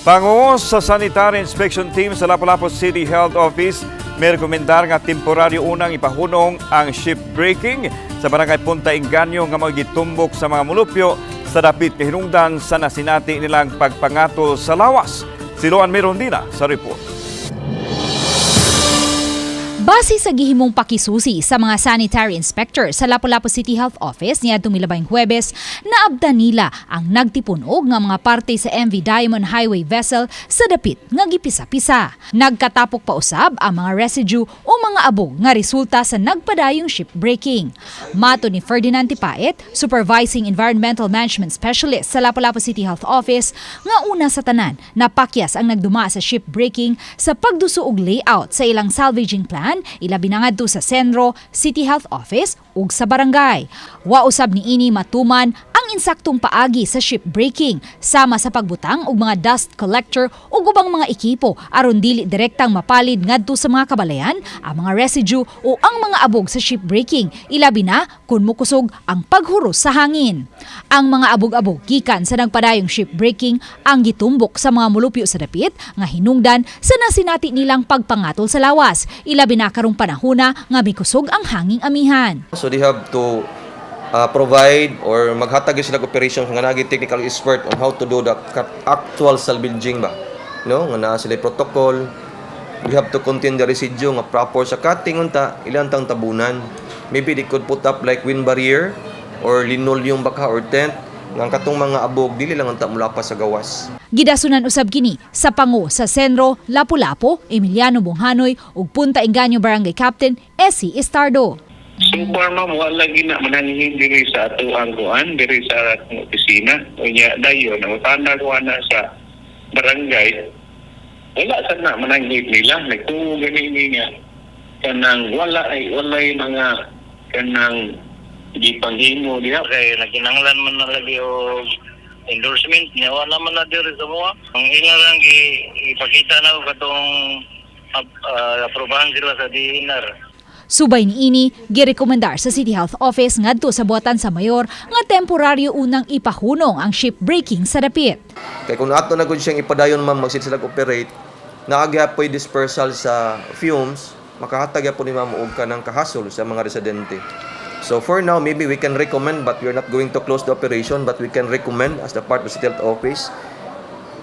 Pango sa Sanitary Inspection Team sa Lapu-Lapu City Health Office, may rekomendar nga temporaryo unang ipahunong ang ship breaking sa barangay Punta Engaño nga magitumbok sa mga mulupyo sa dapit kahinungdan sa nasinati nilang pagpangatol sa lawas. Si Luan Mirondina sa report. Base sa gihimong pakisusi sa mga sanitary inspector sa Lapu-Lapu City Health Office niadtong milabayng Huwebes, naabtan nila ang nagtipunog nga mga parte sa MV Diamond Highway vessel sa dapit nga gipisa-pisa. Nagkatapok pa usab ang mga residue o mga abog nga resulta sa nagpadayong ship breaking. Matod ni Ferdinand Tipaet, Supervising Environmental Management Specialist sa Lapu-Lapu City Health Office, nga una sa tanan napakyas ang nagduma sa ship breaking sa pagduso og layout sa ilang salvaging plan, ilabi na ngadto sa Senro, City Health Office ug sa barangay. Wa usab niini matuman ang insaktong paagi sa ship breaking sama sa pagbutang og mga dust collector ug ubang mga ekipo aron dili direktang mapalid ngadto sa mga kabalayan ang mga residue o ang mga abog sa ship breaking, ilabi na kung mukusog ang paghuros sa hangin. Ang mga abog-abog gikan sa nagpadayong ship breaking ang gitumbok sa mga mulupyo sa dapit nga hinungdan sa nasinati nilang pagpangatol sa lawas, ilabi na karong panahona nga mikusog ang hanging amihan. So they have to provide or maghatag sila og operation nga nagi technical expert on how to do the actual salvaging ba. No, nga naa sila protocol. We have to contain the residue nga proper sa cutting unta ilang tang tabunan. Maybe they could put up like wind barrier or linoleum baka or tent nga ang katong mga abog dili lang unta mulapas sa gawas. Gidasunan usab kini sa pango sa Senro, Lapu-Lapu, Emiliano Bonghanoy ug Punta Engaño Barangay Captain Essie Estardo. So far, ma'am, wala gina mananghin diri sa atuang kuan, diri sa atong opisina. Unya dayon nangutana ko ana sa barangay. Wala sa na mananghid nila. Nagtuo gani ni nga kanang wala ay walay mga kanang gipanghimo diha. Kay nagkinahanglan man na lagi og endorsement niya, wala man na diri sa mga. Ang ila lang gi ipakita na og katong aprobahan sila sa DENR. Subay niini, girekomendar sa City Health Office ngadto sa buhatan sa mayor nga temporaryo unang ipahunong ang ship breaking sa dapit. Kay kung ato na gud siyang ipadayon, ma'am, magsid sila operate, naa gyapoy dispersal sa fumes, makahatag gyapon ni ma'am og kanang kahasol sa mga residente. So for now, maybe we can recommend, but we are not going to close the operation, but we can recommend as the part of the City Health Office.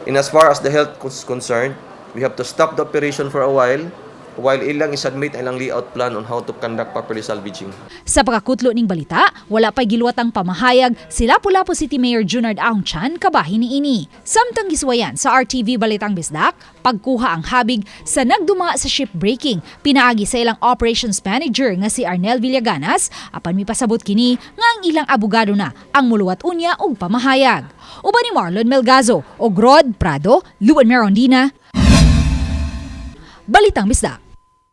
In as far as the health is concerned, we have to stop the operation for a while ilang isubmit ang ilang layout plan on how to conduct properly salvaging. Sa pagkakutlo ning balita, wala pa'y giluwatang pamahayag si Lapu-Lapu City Mayor Junard Ahong Chan kabahin niini. Samtang gisuwayan sa RTV Balitang Bisdak pagkuha ang habig sa nagduma sa ship breaking pinaagi sa ilang operations manager nga si Arnel Villaganas, apan mipasabot kini nga ang ilang abogado na ang muluwat unya og pamahayag. Uban ni Marlon Melgazo o Rod Prado, Luan Merondina, Balitang Bisdak.